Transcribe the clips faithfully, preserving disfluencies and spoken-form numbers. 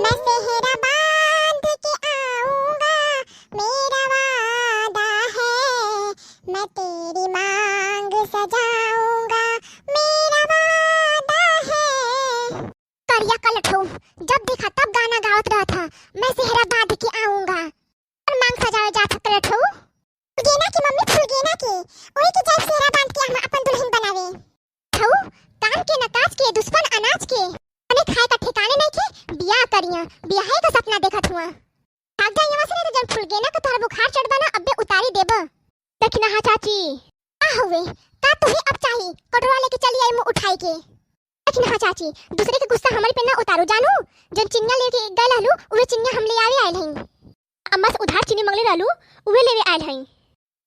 सेहरा बांध के आऊंगा, मेरा वादा है, मैं तेरी मांग सजाऊंगा, मेरा वादा है। करिया कलठऊ, जब देखा तब गाना गावत रहत ह, मैं सेहरा बांध के आऊंगा। और मांग सजावे जात ह कलठऊ। फुलगेना के मम्मी फुलगेना के, ओही के जाए सेहरा बांध के हम अपन दुल्हन बनावे। कलठऊ, काम के न काज के, दुश्मन अनाज के। अपने खाए का ठिकाने नइखे, बियाह करिया, बियाहे का सपना देखत हुआ। भाग जा यहाँ से, नहीं तो जब फुलगेना का तोहर बुखार चढ़ बा ना, अब्बे उतारी देब। दखिनहा चाची। का हवे? का तुहे अब चाही? कटोरा लेके चली आई मुंह उठाई के। दखिनहा चाची, दूसरे के गुस्सा हमरे पे ना उतारू जानू। जौन चिनिया लेके गए रहलू, उहे चिनिया हम ले आवे आयल हई। अम्मा से उधार चीनी मंगले रहलू, उहे लेवे आयल हई।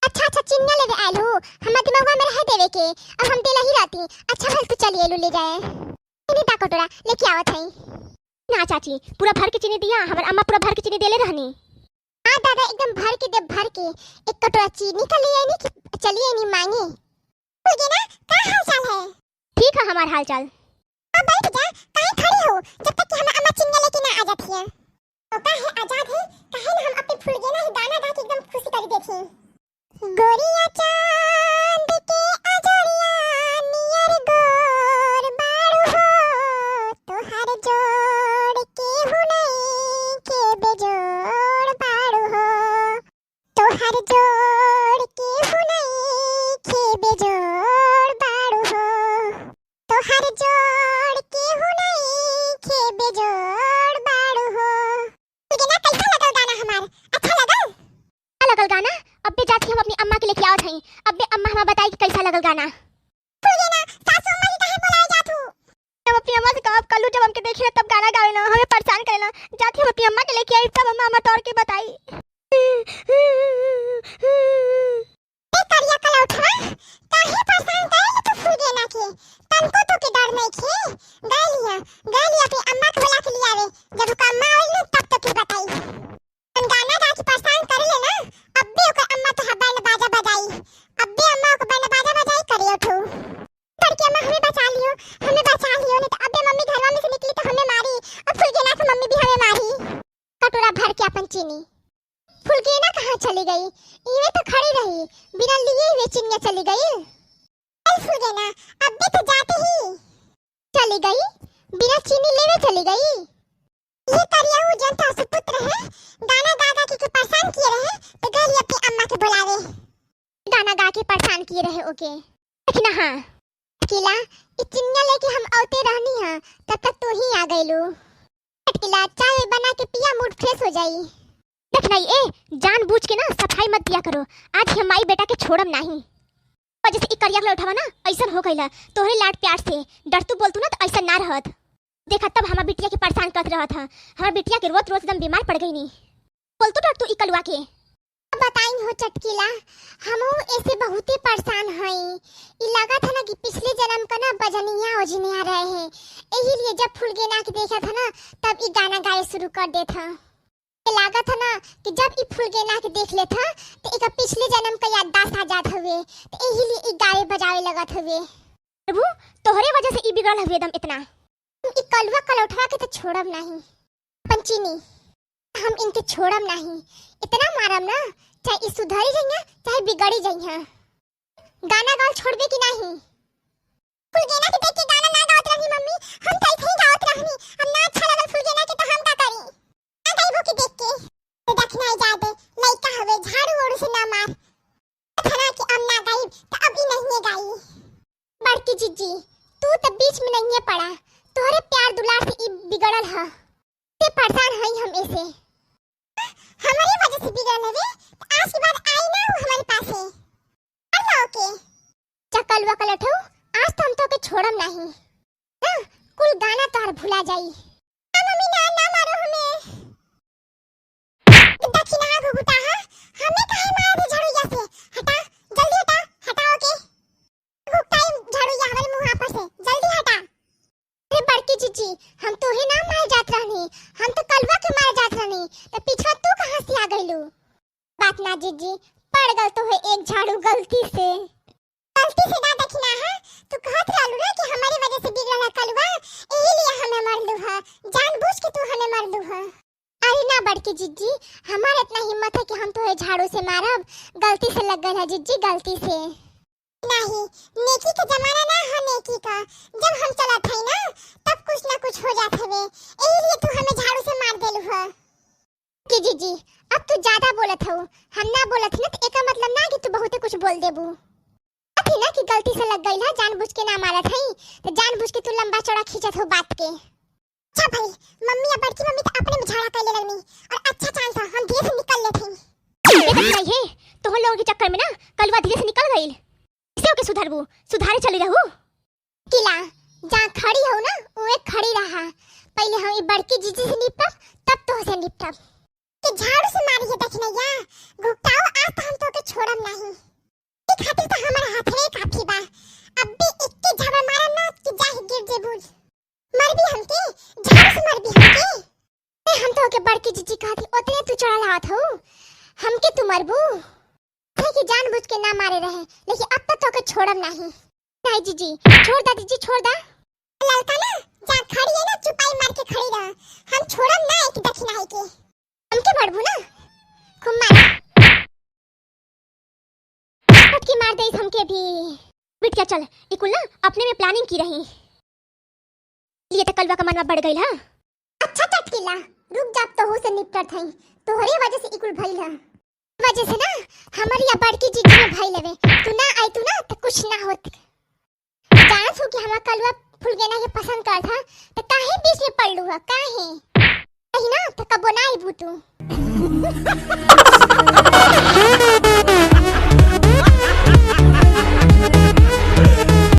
अच्छा, अच्छा, चिनिया लेवे आयल हो, हमार दिमागवा में रहे देवे के, अब हम देला ही रहती। अच्छा भल तू चली अइलू ले जाए। इन्हीं दा कटोरा लेके आवत हई। ना चाची, पूरा भर के चीनी दिया, हमार अम्मा पूरा भर के चीनी देले रहनी। हाँ दादा, एकदम भर के दे, भर के। एक कटोरा चीनी का ले आईनी कि चली आईनी मांगे। फुलगेना, का हाल चाल है? ठीक है हमार हाल चाल। अब बैठ जा, काहे खड़ी हो, जब तक कि हमार अम्मा चिनिया लेके ना आ जाती है। तो का है आजाद है, काहे ना हम अपने फुलगेना ही गाना गा के एकदम खुशी कर देती। गोरिया चांद के अजोरिया नियर गोर बाड़ू हो, तोहर जोड़ केहू नइखे बेजोड़ बाड़ू हो, तोहर जोड़ केहू नइखे बेजोड़ बाड़ू हो, तोहर जोड़ केहू नइखे बेजोड़ बाड़ू हो। फुलगेना, कैसा लगल गाना हमार? अच्छा लगल? का लगल गाना? अब्बे जात ही हम अपनी अम्मा के लेके आवत हई। अब्बे अम्मा हमार बताई कि कैसा लगल गाना। फुलगेना, सासू अम्मा के काहे बुलाए जात हू? हम अपनी अम्मा से कहब, कल्लू जब हमके देखे ना तब गाना गावे ना, हमें परेशान करे ना। जात ही हम अपनी अम्मा के लेके आई, तब अम्मा हमार तोड़ के बताई। ए करिया कलौठवा, काहे परेशान करेलू तू फुलगेना के? तनको तोके डर नइखे। गइलिया, गइलिया अपनी अम्मा के बुला के लियावे। जब ओकर अम्मा आई ना तब तोके बताई। जौन गाना गा के परेशान करेले ना, अब्बे ओकर अम्मा तोहार बैंड बाजा बजाई। अब्बे अम्मा ओकर बैंड बाजा बजाई करिया उठू। करके अम्मा हमें बचा लियो, हमें बचा लियो, नहीं तो अब्बे मम्मी घरवा में से निकली तो हमें मारी। अब फुलगेना के मम्मी भी हमें मारी। कटोरा भर के अपन चीनी। फुलगेना कहाँ चली गई? इवे तो खड़ी रही, बिना लिए हुए चिनिया चली गई। अरे फुलगेना, अब्बे तो जाते ही चली गई, बिना चीनी लेवे चली गई। ये करिया उ जनता सुपुत्र है, गाना गा गा के, के परेशान किए रहे, तो गइली अपनी अम्मा के बुलावे। गाना गा के परेशान किए रहे ओके। देखना हाँ। चटकीला, ई चिनिया लेके हम औते रहनी हाँ, तब तक तू ही आ गइलू। चटकीला, चाय बना के पिया, mood fresh हो जाई। देख नाई, ए, जानबूझ के ना सफाई मत दिया करो। आज हम माई बेटा के छोड़म नाही। वजह से ई करिया लौटावा ना, ऐसन हो गइला। तोहरे लाड प्यार से डरतू बोलतू ना, तो ऐसन ना रहत। देखा, तब हमार बिटिया के परेशान करत रहत ह। हमार बिटिया के रोत रोत एकदम बीमार पड़ गई नी। बोलतू डरतू ई कलुआ के। अब बताई हो चटकीला, हमहू ऐसे बहुते परेशान हई। ई लागत है ना कि पिछले जन्म का ना बजनिया ओजनिया रहे हैं, यही लिए जब फुलगेना के देखत है ना, तब ई गाना गाए शुरू कर देत है। के लागत है ना कि जब ई फुलगेना के देख लेत ह, तो एकर पिछले जन्म का याददाश्त आ जात हवे, तो यही लिए ई गावे बजावे लगत हवे। प्रभु, तोहरे वजह से ई बिगड़ल हवे एकदम इतना। हम ई कलुआ कलौठवा के तो छोड़ब नाही। पंचिनी, हम इनके छोड़ब नाही। इतना मारब ना, चाहे ई सुधरी जइहें, चाहे बिगड़ी जइहें। गाना गावल छोड़बे कि नाही? फुलगेना के देख के गाना ना गावत रहनी मम्मी, हम तो ऐसे ही गावत रहनी। हम ना अच्छा लगल फुलगेना के तो हम का करी? ना गाइबो के देख के। तो देखना ही जाए दे, लइका हवे, झाड़ू ओड़ू से ना मार। थना के हम ना गाइब, तो अब ई नहीं गाई। बड़की जिज्जी, तू तो बीच में नहीं पड़ा, तोहरे प्यार दुलार से ई बिगड़ल ह। ते परेशान हई हम ऐसे। हमारी वजह से बिगड़ल हवे, तो आज के बाद आई ना वो हमारे पास है। अल्लाह के। चकल वकल उठो, आज तो हम तो के छोड़म नहीं। ना, कुल गाना तोहर भुला जाई। ना मम्मी, ना, ना मारो हमें। दक्षिणा घुघुटा हा, हमें काहे मार दे झड़ुइया से? हटा, जल्दी हटा, हटाओ के। घुघुटाई झड़ुइया हमारे मुंह पर से, जल्दी हटा। अरे बड़की जीजी, हम तोहे ना मारे जात रहनी, हम तो कलुआ के मारे जात रहनी, तो पीछवा तू कहाँ से आ गइलू? बात ना जीजी, पड़ गल तोहे एक झाड़ू गलती से। गलती से ना, तो कि ना है, तू कहत रहलू ना कि हमरे वजह से बिगड़ल है कलुआ, यही लिए हमें मरलू है, जानबूझ के तू हमें मरलू है। अरे ना बड़की जिज्जी, हमार इतना हिम्मत है कि हम तोहे झाड़ू से मारब? गलती से लग गइल है जिज्जी, गलती से। नहीं, नेकी के जमाना ना है नेकी का। जब हम चलत हई ना, तब कुछ ना कुछ हो जात हवे, यही लिए तू हमें झाड़ू से मार देलू है। कि जिज्जी, अब तू ज्यादा बोलत हऊ। हम ना बोलत ही ना, तो एका मतलब ना कि तू बहुते कुछ बोल देबू। अथी ना कि गलती से लग गइल है, जानबूझ के ना मारत हई, तो जानबूझ के तू लंबा चौड़ा खींचत हो बात के। अच्छा भाई, मम्मी या बड़की मम्मी तो अपने में झगड़ा कर ले लगनी, और अच्छा चांस है, हम धीरे से निकल लेत हई। देखत नहीं है, तोहन लोगों के चक्कर में ना कलुआ धीरे से निकल गइल। कैसे ओके सुधरबू? सुधारे चली रहू। किला, जहाँ खड़ी हो ना, उहे खड़ी रहा। पहले हम ई बड़की जिज्जी से निपटब, तब तोह से निपटब। के झाड़ू से मारी है दखिनैया, घुघटाओ, आज तो हम तोके छोड़ब नहीं। ई खातिर तो हमार हाथ में काफी बा। अब भी इक्के झापड़ मारब ना कि जाहि गिर जेबू। मरबी हमके, झाड़ू से मरबी हमके। ए, हम तोके बड़की जिज्जी कहत ही, ओतने तू चढ़ल आवत हो। हमके तू मरबू? थे कि जानबूझ के ना मारे रहे, लेकिन अब तो तोके छोड़ब नहीं। नहीं जिज्जी, छोड़ दा जिज्जी, छोड़ दा। ललका ना, जा खड़ी है ना, चुपाई मार के खड़ी रह। हम छोड़ब ना एक दखिनैया के। हमके मरबू ना, खूब मार। फटकी मार देइस हमके भी। बिटिया चल, ई कुल ना अपने में planning की रही। लिए त कलुआ का मनवा बढ़ गइल है। अच्छा चटकीला, रुक जा, तोहू से निपटत हई। तोहरे वजह से ई कुल भइल है। वजह से ना हमारी या बड़की जिज्जी में भइल हवे। तू ना आई तू ना तो कुछ ना होत। जानत हो कि हमार कलुआ फुलगेना के पसंद करत है, तो काहे बीच में पड़लू है, काहे? कहीं ना तो कबो ना आईबू तू।